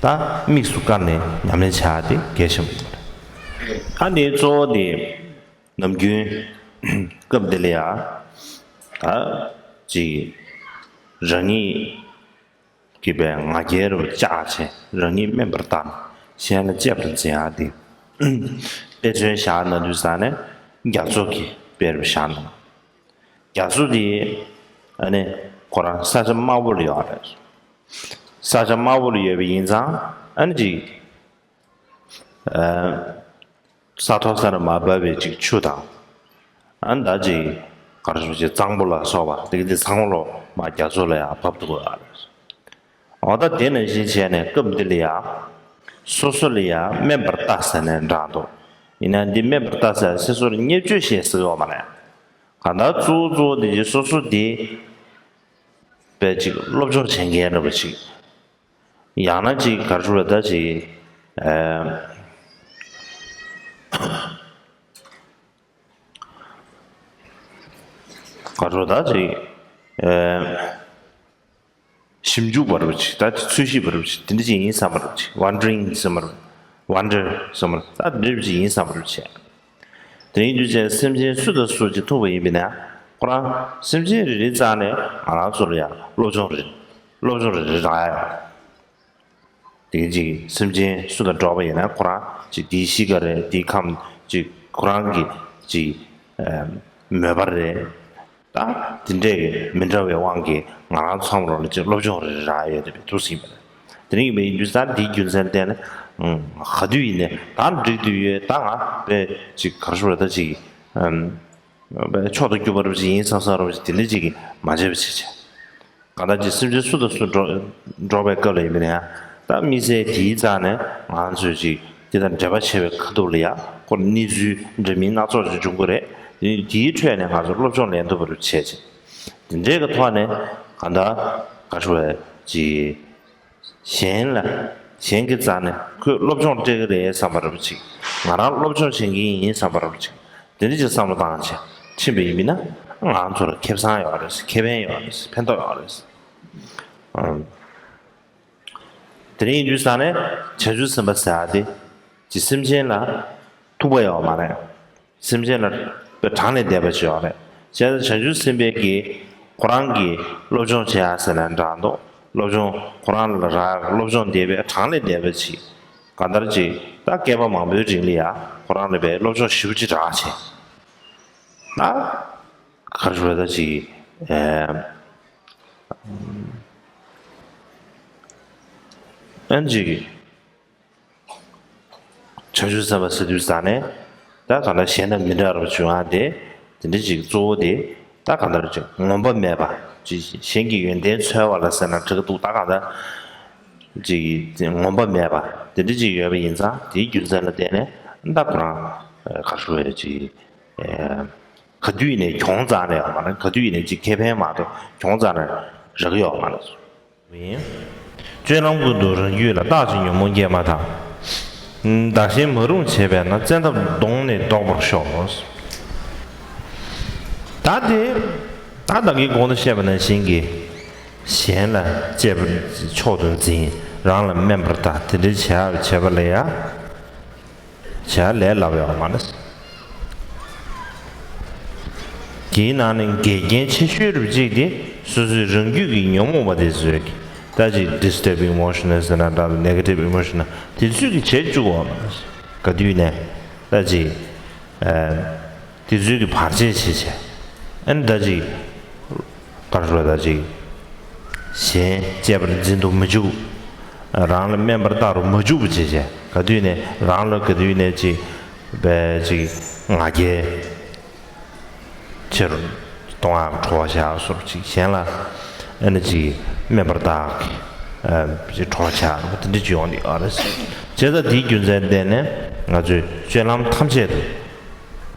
ད་དམིགས་སུ་བཀར་ནས་ཉམས་ལེན་བྱ་དེ་གལ་ཆེན་པོ་ཡིན་པ་རེད། ཨ་ནི་གཙོ་བོ་དེ་ནམ་རྒྱུན་སྐབས་འདི་ལ་ཡ་ད་ཅིག་རང་ཉིད་ཀྱི་པའི་ང་རྒྱལ་རུ་བཅག་བྱས་རང་ཉིད་དམན་པར་བལྟ་ནས་གཞན་ལ་གཅེས་པར་འཛིན་ཡག་དེ་དཔེ་མཚོན་བཞག་ན་དུས་ཙང་ནས་རྒྱ་མཚོ་གི་དཔེ་རུ་བཞག་ན། རྒྱ་མཚོ་དེ་ཨ་ནི་ཁོ་རང་ས་ཆ་དམའ་བོ་ལ་ཡོད་རེད། ས་ཆ་དམའ་བོ་ལ་ཡོད་པ་ཡིན་ཙང་ཨ་ནི་ཅིག་ས་མཐོ་ས་ནས་མར་འབབ་པའི་ཅིག་ཆུ་དང་། ཨ་ནི་ད་ཅིག་ག་རེ་ཞུ་ཅིག་གཙང་པོ་ལ་སོགས་པ་དེ་ག་དེ་ཚང་མ་ལོ་མར་རྒྱ་མཚོ་ལ་ཡང་བབས་འདུག་ག། འོ་ད་དེ་ནང་བཞིན་བྱས་ནས་སྐབས་འདི་ལ་ཡང་སོ་སོ་ལ་ཡང་སྨན་པར་ལྟ་ཟེར་ནས་འདྲ་འདུག་ཡིན་ན་འདི་སྨན་པར་ལྟ་ཟེར་སོ་སོར་བརྙས་བཅོས་བྱེད་ཟེར་ཡོད་མ་རེད། གང་ལྟར་གཙོ་བོ་གཙོ་བོ་དེ་ཅིག་སོ་སོ་དེ་པའི་ཅིག་སློབ་སྦྱོང་བྱེད་མཁན་འདྲ་པོ་ཅིག་ཡང་ན་ཅིག་ག་རེ་ཞུ་དགོས་རེད། ད་ཅིག་ཨ། ག་རེ་ཞུ་དགོས་རེད། ད་ཅིག་ཨ། ཞིབ་འཇུག་པ་འདྲ་པོ་ཅིག་ད་ཅིག་འཚོལ་ཞིབ་པ་འདྲ་པོ་ཅིག་དེ་འདྲ་ཅིག་ཡིན་བསམ་པ་འདྲ་པོ་ཅིག Wondering ཟེར་མ་རེད། Wonder ཟེར་མ་རེད། ད་དེ་འདྲ་ཅིག་ཡིན་བསམ་པ་འདྲ་པོ་བྱས། དེ་ཡིན་དུས་ཅིག་སེམས་ཅན་སུ་དང་སུ་ཅིག་ཐུག་པ་ཡིན་པ་ན་ཁོ་རང་སེམས་ཅན་རེ་རེའི་རྩ་ནས་ང་རང་ཚོ་ལ་ཡང་སློབ་སྦྱོང་རེ་སློབ་སྦྱོང་རེ་རེ་རག་ཡ་ཡོད། དེ་གཅིག་སེམས་ཅན་སུ་དང་འགྲོགས་པ་ཡིན་ན་ཁོ་རང་གཅིག་དེའི་གཤིས་ཀ་རེད། དེའི་ཁམས་གཅིག་ཁོ་རང་གི་གཅིག་ཨ་མོས་པ་རེད། ད་དེ་འདྲས་ཀྱི་མི་འདྲ་བའི་དབང་གིས་ང་རང་ཚང་མ་ལ་གཅིག་སློབ་སྦྱོང་རེ་རག་ཡོད་བསྡད་པའི་འདུག་ཟིན་པ་རེད། དེ་རིང་ཡིན་པ་ཡིན་དུས་ད་འདིའི་རྒྱུ་མཚན་བརྟེན་ནས་ག་དུས་ཡིན་ནའི་ད་འགྲིག་འདུག་ཡོད། ད་ང་དཔེ་གཅིག་ག་རེ་ཞུ་དགོས་རེད། ད་གཅིག་ཨ། མཆོག་ཏུ་གྱུར་པ་རུ་ཞིག་ཡིན་བསམ་བསམ་རུ་ཞིག་དེ་འདྲ་ཅིག་གིས་མ་བྱས་པ་བྱས་བྱས། གང་ལྟར་ཅིག་སེམས་ཅན་སུ་དང་སུ་འགྲོ་འགྲོགས་པའི་སྐབས་ལ་ཡིན་པ་ན་ཡང་ད་དམིགས་བསལ་དེའི་རྩ་ནས་ང་ཚོས་ཅིག་དེ་དང་འབྲེལ་བ་ཆེ་བའི་ཁ་ཐུག་ལ་ཡང་ཁོ་གནས་ཚུལ་འདྲ་མིན་སྣ་ཚོགས་ཅིག་འབྱུང་གི་རེད། དེ་དེའི་ཁྲོད་ནས་ང་ཚོ་སློབ་སྦྱོང་ལེན་ཐུབ་པ་རུ་བྱས་བྱས། དེ་འདྲའི་གི་ཐོག་ནས་གང་ལྟར་ག་རེ་ཞུ་དགོས་རེད། ཅིག་གཞན་ལ་གཞན་གྱི་རྩ་ནས་ཁོས་སློབ་སྦྱོང་སྤྲད་ཀྱི་རེད་བསམ་པ་འདྲ་པོ་ཅིག་ང་རང་སློབ་སྦྱོང་བྱེད་མཁན་ཡིན་བསམ་པ་འདྲ་པོ་ཅིག་དེ་འདྲ་ཅིག་བསམ་བློ་བཏང་བྱས་ཕྱིན་པ་ཡིན་པ་ན་ང་ཚོར་ཁེ་བཟང་ཡོད་རེད། ཁེ་ཕན་ཡོད་རེད། ཕན་ཐོགས་ཡོད་རེད། ཨམ། དེ་རིང་ཡིན་དུས་ས་ནས་བྱང་ཆུབ་སེམས་དཔའ་ཟེར་བ་དེ་ཅིག་སེམས་ཅན་ལ་ཐུག་པ་ཡོད་མ་རེད། སེམས་ཅན་ལ་དཔེ་གྲངས་ལས་འདས་པ་ཅིག་ཡོད་རེད། བྱས་ཙང་བྱང་ཆུབ་སེམས་དཔའི་གི་ཁོ་རང་གི་སློབ་སྦྱོང་བྱེད་ཡ་ཟེར་ན་འདྲ་འདུག་སློབ་སྦྱོང་ཁོ་རང་ལ་རག་སློབ་སྦྱོང་འདས་པའི་གྲངས་ལས་འདས་པ་ཅིག་གང་ལྟར་ཅིག་ད་བསྐལ་པ་མང་པོའི་རིང་ལ་ཡ་ཁོ་རང་ལ་དཔེ་སློབ་སྦྱོང་ཞེ་པོ་ཅིག་རག་བྱས། ད་ག་རེ་ཞུ་དགོས་རེད། ད་ཅིག་ཨེ། ཨན་ཅིག་བྱང་ཆུབ་སེམས་དཔའ་ཟེར་དུས་ཙ་ནས་ད་གང་ལྟར་གཞན་དང་མི་འདྲ་བར་བྱུང་བ་དེ་དེ་འདྲ་ཅིག་གཙོ་བོ་དེ་ད་གང་ལྟར་ཅིག་ངོམས་པ་མེད་པ་ཅིག་གཞན་གྱི་ཡོན་ཏན་འཚོལ་བ་ལ་ཟེར་ན་འགྲིག་འདུག་ད་གང་ལྟར་ཅིག་ངོམས་པ་མེད་པ་དེ་འདྲ་ཅིག་ཡོད་པ་ཡིན་ཙང་དེའི་རྒྱུ་མཚན་ལ་བརྟེན་ནས་ད་ཁོ་རང་ག་རེ་ཞུ་དགོས་རེད། ཅིག་ག་དུས་ཡིན་ནའི་གྱོང་རྩ་ནས་ཡོད་མ་རེད། ག་དུས་ཡིན་ནའི་ཅིག་ཁེ་ཕན་མ་གཏོགས་གྱོང་རྩ་ནས་རག་གི་ཡོད་མ་རེད། ཡིན། སྤྱོད་ལམ་ཀུན་ཏུ་རང་རྒྱུད་ལ། བརྟག་ཅིང་ཉོན་མོངས་སྐྱེས་མ་ཐག་བདག་གཞན་མ་རུངས་བྱེད་པས་ན། བཙན་ཐབས་གདོང་ནི་བཟློག་པར་ཤོག་ད་དེ་ད་བདག་གིས་གོང་དུ་བཤད་པ་ནང་བཞིན་གྱི་གཞན་ལ་གཅེས་པར་མཆོག་ཏུ་འཛིན། རང་ལ་སྨན་པར་ལྟ། དེ་འདྲའི་བྱ་བ་བྱེད་པ་ལ་ཡང་བྱ་ལས་སླ་བའི་འོག་མ་ལ། དེའི་ནང་ནས་འགལ་རྐྱེན་ཆེ་ཤོས་རུ་གཅིག་དེ་སོ་སོའི་རང་རྒྱུད་ཀྱི་ཉོན་མོངས་པ་དེ་ཚོའི་ད་ཅིག་disturb emotional ཟེར་ན་འདྲ། negative emotional དེ་ཚོས་ཀྱི་བྱེད་བཅུག་འོག་མ་ལ། ག་དུས་ནས་ད་ཅིག་ཨ། དེ་ཚོའི་གི་བར་ཆད་བྱེད་བྱས། ཨ་ནི་ད་ཅིག་ག་རེ་ཞུ་དགོས་རེད། ད་ཅིག་གཞན་གཅེས་པར་འཛིན་དུ་མི་འཇུག་རང་ལ་སྨན་པར་བརྟག་ཏུ་མ་འཇུག་པ་བྱེད་བྱས། ག་དུས་ནས་རང་ལ་ག་དུས་ནས་ཅིག་བས་ཅིག་ང་རྒྱལ་ཆེ་རུ་གཏོང་ཡག་གི་བྲོ་བ་བཞག་སོར་ཅིག་གཞན་ལ་ཨ་ནི་ཅིག་སྨན་པར་བརྟག་ཨ་ཅིག་བྲོ་བ་བཞག་དེ་འདྲ་ཅིག་ཡོང་གི་ཡོད་རེད། བྱས་ཙང་དེའི་རྒྱུ་མཚན་བརྟེན་ནས་ང་ཚོས་སྤྱོད་ལམ་ཐམས་ཅད་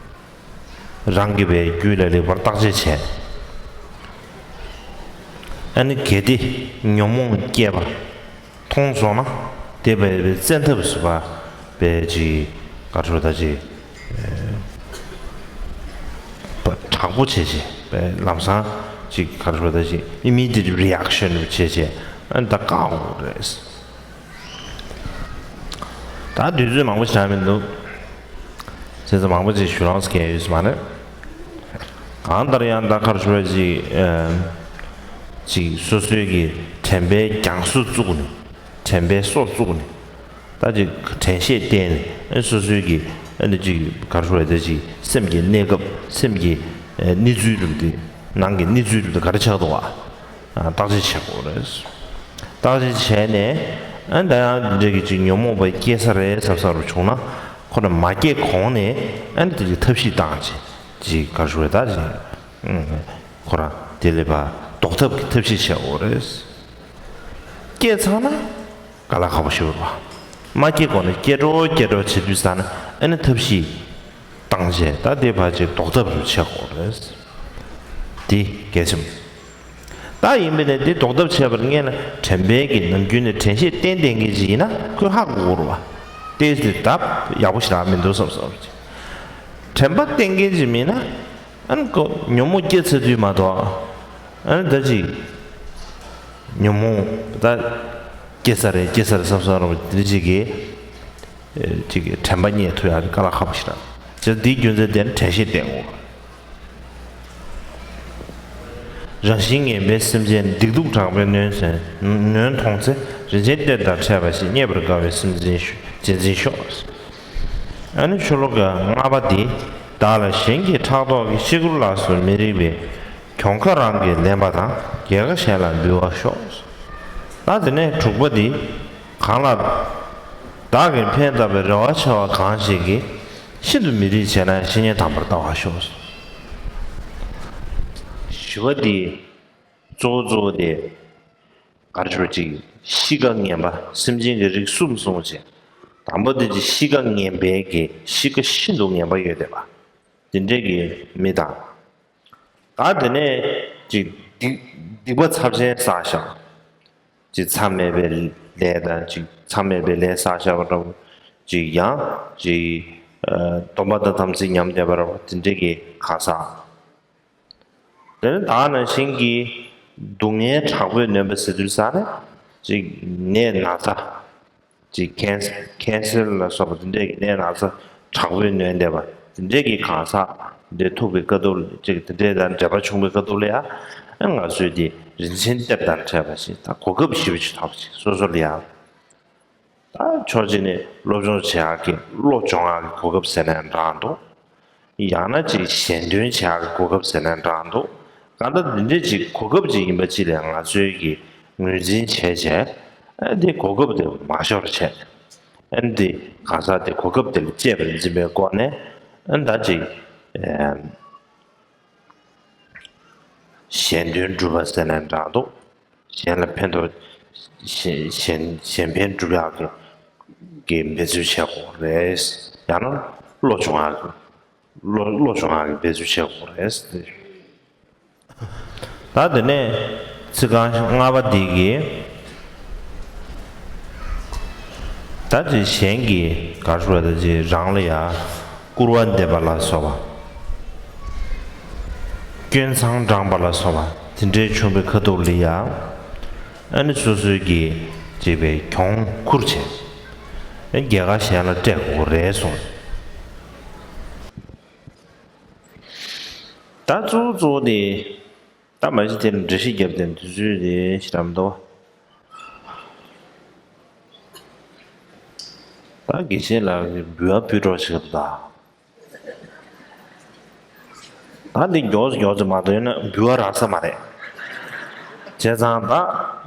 དུ། རང་གི་བའི་རྒྱུད་ལ་ལེགས་པར་བརྟག་དཔྱད་བྱས། ཨ་ནི་གལ་ཏེ་ཉོན་མོངས་སྐྱེས་པ་མཐོང་སོང་ན་དེ་བའི་བཙན་ཐབས་སུ་བ་བའི་ཅིག་ག་རེ་ཞུ་དགོས་རེད། ད་ཅིག་དྲག་པོ་བྱས་བྱས་བའི་ལམ་སང་ཅིག་ག་རེ་ཞུ་དགོས་རེད། ད་ཅིག་immediate reaction བྱས་བྱས་ཨ་ནི་ད་བཀག་དགོས་རེད། ད་དུས་ཚོད་མང་པོ་ཞིག་མི་འདུག་བྱས་ཙང་མང་པོ་ཅིག་ཞུ་རང་སྐད་ཡོད་ས་མ་རེད། གང་ལྟར་ཡང་ད་ག་རེ་ཞུ་བ་ཅིག་ཨ། ཅིག་སོ་སོའི་གི་དྲན་པའི་རྒྱང་སོ་བཙུགས་ནས་དྲན་པའི་སོ་བཙུགས་ནས་ད་ཅིག་དྲན་ཤེས་བསྟེན་ནས་ཨ་སོ་སོའི་གི་ཨ་ནི་ཅིག་ག་རེ་ཞུ་བ་དེ་ཅིག་སེམས་ཀྱི་གནས་སྐབས་སེམས་ཀྱི་ཨ་གནས་ཚུལ་རུ་དེ་ནང་གི་གནས་ཚུལ་རུ་དེ་ག་རེ་ཆགས་འདུག་བ། བརྟག་དཔྱད་བྱེད་དགོས་རེད། བརྟག་དཔྱད་བྱས་ནས་ཨ་ནི་ད་ཡང་འདི་འདྲ་གི་ཅིག་ཉོན་མོངས་པ་སྐྱེ་ས་རེད་བསམ་བསམ་རུ་བྱུང་ན། ཁོ་ན་མ་སྐྱེ་གོང་ནས་ཨ་ནི་དེ་ཅིག་ཐབས་ཤེས་བཏང་བྱས་ཅིག་ག་རེ་ཞུ་དགོས་རེད། ད་ཅིག་ཁོ་རང་དེ་ལས་ཕར་ཟློག་ཐབས་ཀྱི་ཐབས་ཤེས་བྱེད་དགོས་རེད། སྐྱེས་ཚར་ན་དཀའ་ལས་ཁག་པོ་ཞིག་རེད་པ། མ་སྐྱེ་གོང་ནས་སྐྱེ་འགྲོ་སྐྱེ་འགྲོ་བྱེད་དུས་ཙ་ན་ཨ་ནི་ཐབས་ཤེས་བཏང་བྱས་ད་དེ་ཕར་ཅིག་ཟློག་ཐབས་རུ་བྱེད་དགོས་རེད། དེ་གལ་ཆེན་པོ། ད་ཡིན་པས་ན་འདི་ཟློག་ཐབས་བྱས་པར་སྔོན་ལ་དྲན་པའི་གི་ནམ་རྒྱུན་ནས་དྲན་ཤེས་བསྟེན་བསྟེན་མཁན་ཅིག་ཡིན་ན་ཁོས་ཧ་གོ་གི་རེད་པ། ཏོག་ཙམ་ད་ཡག་པོ་ཞེ་དྲག་མི་འདུག་བསམ་བསམ་ཅིག་དྲན་པ་བསྟེན་མཁན་ཅིག་མིན་ན་ཨ་ནི་ཁོ་ཉོན་མོངས་སྐྱེ་ཚར་དུས་མ་གཏོགས་ཨ་ནི་ད་ཅིག་ཉོན་མོངས་ད་སྐྱེ་ས་རེད་སྐྱེ་ས་རེད་བསམ་བསམ་རེད་པ། དེ་ཅིག་གི་ཅིག་གི་དྲན་པ་རྙེད་ཐུབ་ཡག་དཀའ་ལས་ཁག་པོ་ཞིག་རེད། བྱས་ཙང་འདིའི་རྒྱུ་མཚན་དེ་ནི་དྲན་ཤེས་བསྟེན་དགོས། རང་བཞིན་ངན་པའི་སེམས་ཅན་སྡིག་སྡུག་དྲག་པོས་ནོན་ཟིན་ནོན་མཐོང་ཚེ་རིན་ཆེན་གཏེར་དང་ཕྲད་པ་ཞིག་རྙེད་པར་དཀའ་བས་སེམས་འཛིན་ཤོག་རྗེས་འཛིན་ཤོག་ཨ་ནི་ཤོ་ལོ་ཀ་ལྔ་པ་འདི། བདག་ལ་གཞན་གྱིས་ཕྲག་དོག་གིས་ཤི་ཁུར་ལ་སོགས་མི་རིགས་པའི་གྱོང་ཁ་རང་གིས་ལེན་པ་དང་རྒྱལ་ཁ་གཞན་ལ་འབུལ་བར་ཤོག་ད་དེ་ནས་དྲུག་པ་འདི། གང་ལ་བདག་གིས་ཕན་བཏགས་པའི་རེ་བ་ཆེ་བ་གང་ཞིག་གིས། ཤིན་ཏུ་མི་རིགས་བྱས་ན་བཤེས་གཉེན་དམ་པར་ལྟ་བར་ཤོག་བཞི་པ་འདི། གཙོ་བོ་གཙོ་བོ་དེ། ག་རེ་ཞུ་ཅིག་གཤིས་ཀ་ངན་པ་སེམས་ཅན་གྱི་རིགས་གསུམ་གསུངས་བྱས། དང་པོ་དེ་ཅིག་གཤིས་ཀ་ངན་པའི་གི་གཤིས་ཀ་ཤིན་ཏུ་ངན་པ་ཡོད་བསྡད་པ། དེ་འདྲའི་གི་མི་དང་། ད་དེ་ནས་ཅིག་སྡིག་སྡིག་པ་ཚབས་ཆེན་བསགས་ཤག་ཅིག་མཚམས་མེད་པའི་ལས་དང་ཅིག་མཚམས་མེད་པའི་ལས་བསགས་བཞག་པ་འདྲ་བོ། ཅིག་ཡང་ཅིག་ཨ་སྡོམ་པ་དང་དམ་ཚིག་ཉམས་བསྡད་པ་འདྲ་བོ་དེ་འདྲའི་གི་གང་ཟག་དེ་ནི་བདག་ནང་བཞིན་གྱི་སྡུག་བསྔལ་དྲག་པོས་ནོན་པ་ཟེར་དུས་ཙ་ནས་ཅིག་ནད་ན་ཚ། ཅིག་ཁེན་ཁེན་སར་ལ་སོགས་པ་དེ་འདྲའི་གི་ནད་ན་ཚ་དྲག་པོས་ནོན་བསྡད་པ་དེ་འདྲའི་གི་གང་ཟག་དེ་ཐུག་པའི་ཁ་ཐུག་ལ་ཅིག་དེ་འདྲའི་དང་འབྲེལ་བ་བྱུང་བའི་ཁ་ཐུག་ལ་ཡང་ང་ཚོས་དེ་རིན་ཆེན་གཏེར་དང་ཕྲད་པ་ཞིག་དང་གོ་སྐབས་ཞེ་པོ་ཅིག་ཐོབ་ཅིག་སོ་སོ་ལ་ཡང་། ད་ཕྱོགས་གཅིག་ནས་སློབ་སྦྱོང་བྱེད་ཡག་གི་བློ་སྦྱོང་ཡག་གི་གོ་སྐབས་ཟེར་ནའང་འདྲ་འདུག་ཡང་ན་ཅིག་གཞན་དོན་བྱེད་ཡག་གི་གོ་སྐབས་ཟེར་ནའང་འདྲ་འདུག་གང་ལྟར་འདི་འདྲའི་ཅིག་གོ་སྐབས་ཅིག་ཡིན་པ་ཅིག་ལ་ང་ཚོའི་གི་ངོས་འཛིན་བྱས་བྱས་ཨ་འདི་གོ་སྐབས་དེ་མ་ཤོར་བྱས་ཨ་འདི་གང་ཟག་དེ་གོ་སྐབས་དེ་ལ་གཅེས་པར་འཛིན་པའི་སྒོ་ནས་ཨ་ད་ཅིག་ཨ་གཞན་དོན་སྒྲུབ་པ་ཟེར་ནའང་འདྲ་འདུག་གཞན་ལ་ཕན་ཐོགས་གཞན་གཞན་གཞན་ཕན་སྒྲུབ་ཡག་གི་གི་འབད་རྩོལ་བྱེད་དགོས་རེད། ཡང་ན་བློ་སྦྱོང་ཡག་གི་བློ་བློ་སྦྱོང་ཡག་གི་འབད་རྩོལ་བྱེད་དགོས་རེད། ད་དེ་ནས་ཚིག་རྐང་ལྔ་པ་འདི་གི་ད་དེ་གཞན་གྱི་གར་ཞུ་བ་ད་ཅི་རང་ལ་ཡ། སྐུར་བ་འདེབས་པ་ལ་སོགས་པ། སྐྱོན་མཚང་བགྲངས་པ་ལ་སོགས་པ་དེ་འདྲའི་བྱུང་བའི་ཁ་ཐུག་ལ་ཡང་ཨ་ནི་སོ་སོའི་གི་བྱས་པའི་གྱོང་ཁུར་བྱས། རྒྱལ་ཁ་གཞན་ལ་སྤྲད་དགོས་རེད་གསུངས། ད་གཙོ་བོ་གཙོ་བོ་དེ་ད་མ་གཞི་དེ་ལ་འགྲེལ་བཤད་བརྒྱབ་དེ་དུས་ཚོད་དེ་ཞེ་དྲག་མི་འདུག་ད་དགེ་བཤེས་ལགས་ཀྱིས་འབུལ་བ་ཕུལ་རོགས་བྱེད་ཀྱི་འདུག་ད། ད་འདི་མགྱོགས་སུ་མགྱོགས་སུ་མ་གཏོང་ན་འབུལ་བ་རག་ས་མ་རེད། བྱས་ཙང་ད་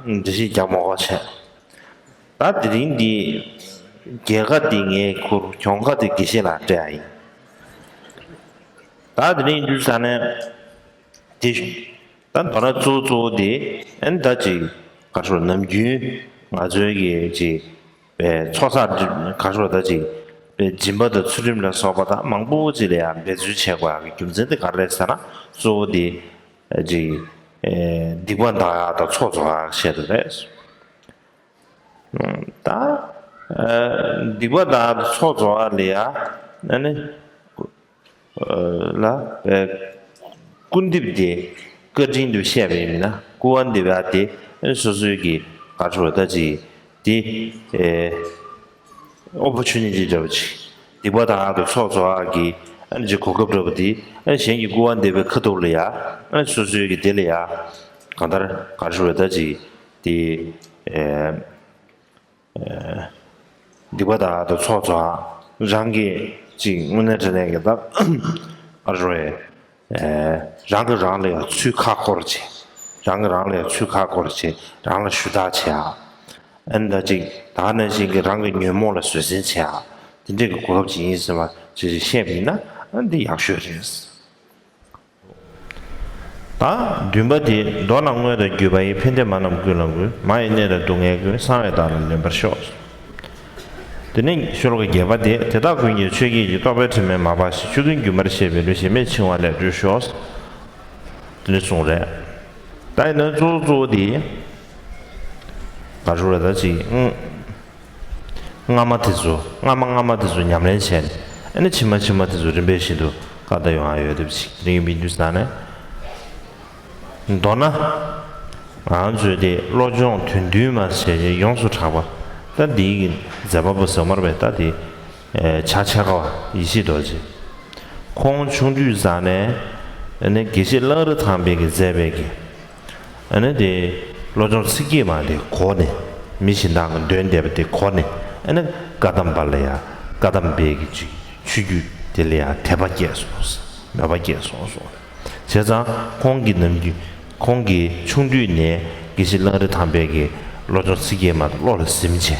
འགྲེལ་བཤད་རྒྱག་མ་དགོས་བྱས། ད་དེ་རིང་འདི་རྒྱལ་ཁ་འདི་ངས་ཁུར་གྱོང་ཁ་དེ་དགེ་བཤེས་ལགས་སྤྲད་ཡ་ཡིན། ད་དེ་རིང་འདུག་ས་ནས་དེ་ད་མདོར་ན་གཙོ་བོ་གཙོ་བོ་དེ་ཨན་ད་ཅིག་ག་རེ་ཟེར་ནམ་རྒྱུན་ང་ཚོའི་གི་ཅིག་པའི་ཚོགས་བསགས་ག་རེ་ཟེར་ད་ཅིག་པའི་སྦྱིན་པ་དང་ཚུལ་ཁྲིམས་ལ་སོགས་པ་དང་མང་པོ་ཅིག་ལ་ཡང་འབད་རྩོལ་བྱེད་དགོས་ཡག་གི་རྒྱུ་མཚན་དེ་ག་རེ་རེད་ཟེར་ན་གཙོ་བོ་དེ་ཅིག་སྡིག་པ་འདག་ཡག་དང་ཚོགས་རྫོགས་ཡག་ཆེད་དུ་རེད། ད་སྡིག་པ་འདག་ཚོགས་རྫོགས་ཡག་ལ་ཡ་ཨ་ནི། ལ། སྐུར་འདེབས་དེ་བཀའ་དྲིན་དུ་བཤད་པ་ཡིན་ན་སྐུར་བ་འདེབས་ཡག་དེ་སོ་སོའི་གི་ག་རེ་ཟེར་ད་ཅིག་དེ་ཨོ་པོར་ཅུ་ནི་ཊི་འདྲ་བོ་ཅིག་སྡིག་པ་འདག་ཏུ་ཚོགས་རྫོགས་ཡག་གི་ཨ་ནི་ཅིག་གོ་སྐབས་འདྲ་བོ་དེ་ཨ་ནི་གཞན་གྱི་སྐུར་བ་འདེབས་པའི་ཁ་ཐུག་ལ་ཡ་ཨ་ནི་སོ་སོའི་གི་དེ་ལ་ཡ་གང་ལྟར་ག་རེ་ཟེར་ད་ཅིག་དེ། སྡིག་པ་འདག་ཏུ་ཚོགས་རྫོགས་ཡག་རང་གི་ཅིག་དངོས་གནས་དྲང་གནས་ཀྱི་ད་ཨ་རོ་ཨེ་རང་གི་རང་ལ་ཡང་ཚུར་ཁ་འཁོར་བྱེད། རང་གི་རང་ལ་ཡང་ཚུར་ཁ་འཁོར་བྱེད། རང་ལ་ཞུ་དག་བྱེད་ཡག་ ཨ་ནི་ད་ཅིག་ད་ག་ནང་བཞིན་གྱི་རང་གི་ཉོན་མོངས་ལ་བཟོད་བསྲན་བྱེད་ཡ་དེ་འདྲས་ཀྱི་གོ་སྐབས་ཅིག་ཡིན་ཟེར་བ་ཅིག་ཅིག་བཤད་པ་ཡིན་ན་ཨ་འདི་ཡག་ཤོས་རེད། ད་བདུན་པ་དེ། མདོར་ན་དངོས་དང་བརྒྱུད་པ་ཡི། ཕན་བདེ་མ་རྣམས་ཀུན་ལ་འགོད། མ་ཡི་གནས་དང་སྡུག་བསྔལ་ཀུན། གསང་བའི་བདག་ལ་ལེན་པར་ཤོག་དེ་ནས་ཤོ་ལོ་ཀ་བརྒྱད་པ་དེ། དེ་དག་ཀུན་གྱི་ཆོས་བརྒྱད་ཀྱི། རྟོག་པའི་དྲི་མས་མ་སྦགས་ཤིང་། ཆོས་ཀུན་སྒྱུ་མར་ཤེས་པའི་བློས། ཞེན་མེད་འཆིང་བ་ལས་གྲོལ་ཤོག་དེ་ནས་གསུངས་རེད། ད་ཡིན་ན་གཙོ་བོ་གཙོ་བོ་དེ་ག་རེ་རེད། ད་ཅིག་སྔ་མ་དེ་ཚོ་སྔ་མ་སྔ་མ་དེ་ཚོ་ཉམས་ལེན་བྱས་ནས། ཨ་ནི་ཕྱི་མ་ཕྱི་མ་དེ་ཚོ་རིམ་པས་བཞིན་དུ་བཀའ་བརྡ་ཡོང་ཡ་ཡོད་དེ་ཅིག་རིང་མི་འདུག་ཟེར་ནས། མདོར་ན། ང་ཚོས་དེ་བློ་སྦྱོང་དོན་བདུན་མ་བྱས་ཡོངས་སུ་གྲགས་པ། ད་འདིའི་མཛད་པ་པོ་ཟེར་མར་བས་ད་དེ་བྱ་ཆེ་ཁ་བ་ཡེ་ཤེས་རྡོ་རྗེ། ཁོང་ཆུང་དུས་ཙང་ནས་ཨ་ནི་དགེ་བཤེས་གླང་རི་ཐང་པའི་གི་མཛད་པའི་གི་ཨ་ནི་དེ་བློ་སྦྱོང་ཚིག་བརྒྱད་མ་དེ་གོ་ནས། མི་གཞན་དག་གི་འདོན་བསྡད་པ་དེ་གོ་ནས། ཨ་ནི་བཀའ་གདམས་པ་ལ་ཡ་བཀའ་གདམས་པའི་གི་ཆོས་ཆོས་བརྒྱུད་དེ་ལ་ཡ་དད་པ་སྐྱེས་སོང་། མོས་པ་སྐྱེས་སོང་གསུངས། བྱས་ཙང་ཁོང་གི་ནམ་རྒྱུན་ཁོང་གི་ཆུང་དུས་ནས་དགེ་བཤེས་གླང་རི་ཐང་པའི་གི་བློ་སྦྱོང་ཚིག་བརྒྱད་མ་དེ་བློ་ལ་ཟིན་བྱས།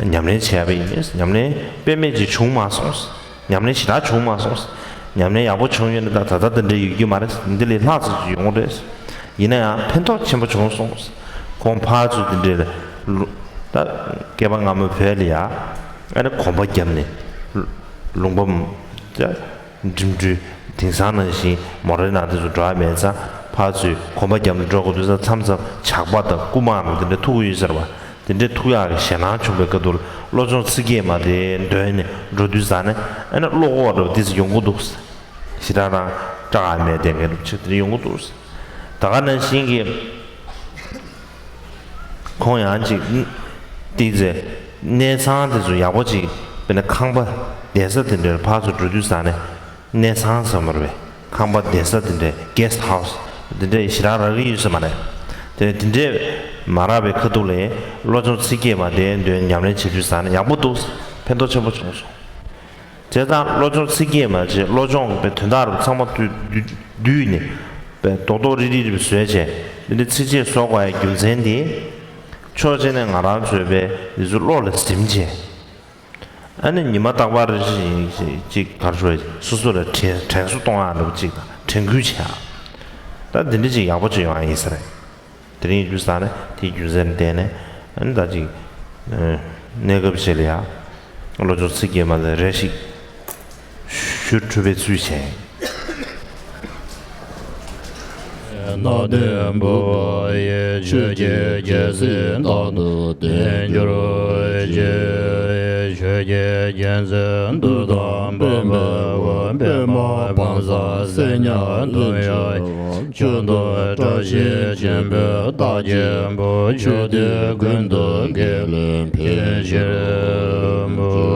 ཉམས་ལེན་བྱས་པ་ཡིན། ཉམས་ལེན་དཔེ་མེད་ཅིག་བྱུང་མ་སོང་། ཉམས་ལེན་ཞེ་དྲག་བྱུང་མ་སོང་། ཉམས་ལེན་ཡག་པོ་བྱུང་ཡོད་ན་ད་ད་ལྟ་འདི་འདྲ་ཡོད་རྒྱུ་མ་རེད། འདི་ལས་ལྷག་ཙམ་ཅིག་ཡོང་གི་རེད། ཡིན་ན་ཡང་ཕན་ཐོགས་ཆེན་པོ་བྱུང་སོང་། ཁོང་ཕར་ཚུར་འདི་འདྲའི་ལུ་ད་སྐལ་པ་སྔ་མོ་བོད་ལ་ཡ་ཨ་ནི་གོམ་པ་བརྒྱབ་ནས་ལུང་པ་འགྲིམ་འགྲུལ་དེང་སང་ནང་བཞིན་མོ་ཊའི་ནང་དེ་ཚོ་འགྲོ་ཡ་མེད་ཙང་། ཕར་ཚུར་གོམ་པ་བརྒྱབ་ནས་འགྲོ་དགོས་དུས་ཙང་། མཚམས་མཚམས་ཇག་པ་དང་རྐུ་མ་རྣམས་དེ་འདྲ་ཐུག་གི་ཡོད་ཟེར་བ། དེ་འདྲའི་ཐུག་ཡག་གི་ཞེད་སྣང་བྱུང་བའི་སྐབས་དུ་བློ་སྦྱོང་ཚིག་བརྒྱད་མ་དེ་འདོན་ནས་འགྲོ་དུས་ཙང་ནས་ཨ་ནི་བློ་ཁོག་འདྲ་བོ་དེ་ཚོ་ཡོང་གི་འདུག་ཞེ་དྲག་རང་སྐྲག་ཡ་མེད་དེ་འདྲ་ཅིག་དེ་ཡོང་གི་འདུག་ད་ག་ནང་བཞིན་གྱི་ཁོང་ཡང་ཅིག་ཏིག་ཙེ་གནས་ཚང་དེ་ཚོ་ཡག་པོ་ཅིག་དཔེར་ན་ཁང་པ་བསྡད་ས་དེ་འདྲར་ཕར་ཚུར་འགྲོ་དུས་ཙང་ནས། གནས་ཚང་ཟེར་མ་རེད་པས། ཁང་པ་བསྡད་ས་དེ་འདྲའི་གེ་སི་ཊི་ཧའུ་སི་དེ་འདྲའི་ཞེ་དྲག་རག་གི་ཡོད་ས་མ་རེད། དེ་དེ་འདྲའི་མ་རག་པའི་ཁ་ཐུག་ལ་བློ་སྦྱོང་ཚིག་བརྒྱད་མ་དེ་འདོན་ཉམས་ལེན་བྱེད་དུས་ཙང་ནས་ཡག་པོ་འདུག་ཕན་ཐོགས་ཆེན་པོ་བྱུང་སོང་། བྱས་ཙང་བློ་སྦྱོང་ཚིག་བརྒྱད་མ་བྱས། བློ་སྦྱོང་གི་དོན་དག་རུ་ཚང་མ་བསྡུས་བསྡུས་ནས་རྡོག་རྡོག་རིལ་རིལ་རུ་བཟོས་བྱས། དེ་འདྲའི་ཚིགས་བཅད་བཟོ་དགོས་ཡ་རྒྱུ་མཚན་དེ། ཕྱོགས་གཅིག་ནས་ང་རང་ཚོའི་པའི་འདི་ཚོ་བློ་ལ་ཟིན་བྱས། ཨ་ནི་ཉི་མ་རྟག་པར་ཅིག་ཅིག་ག་རེ་ཞུ། སོ་སོ་ལ་དྲན་དྲན་གསོ་གཏོང་ཡག་འདྲ་པོ་ཅིག་དང་། དྲན་སྐུལ་བྱེད་ཡག་ད་འདི་འདྲ་ཅིག་ཡག་པོ་ཅིག་ཡོང་ཡག་ཡིན་ས་རེད། དེ་རིང་ཡིན་དུས་ཙང་ནས་དེའི་རྒྱུ་མཚན་བརྟེན་ནས། ཨ་ནི་ད་ཅིག་གནས་སྐབས་ཤིག་ལ་ཡ་བློ་སྦྱོང་ཚིག་བརྒྱད་མ་ལ་རེ་ཞིག་ཞུ་གྲུབ་པའི་ཚུལ་བྱས། ནང་དོན་བུ་ཡི་ཆོས་ཀྱི་རྒྱལ་སྲིད་རྟག་ཏུ་བརྟན་གྱུར་ཅིག་ཆོས་ཀྱི་རྒྱལ་མཚན་འདུལ་དང་པདྨའི་དབུ། པདྨ་བང་སོ་སེར་ཉ་འདོམ་ཡང་། ཆོས་རྡོ་བཀྲ་ཤིས་ཆེན་པོའི་རྟགས་ཀྱི་བུ། ཕྱོགས་དུས་ཀུན་ཏུ་དགེ་ལེགས་འཕེལ་ཕྱིར་བུ།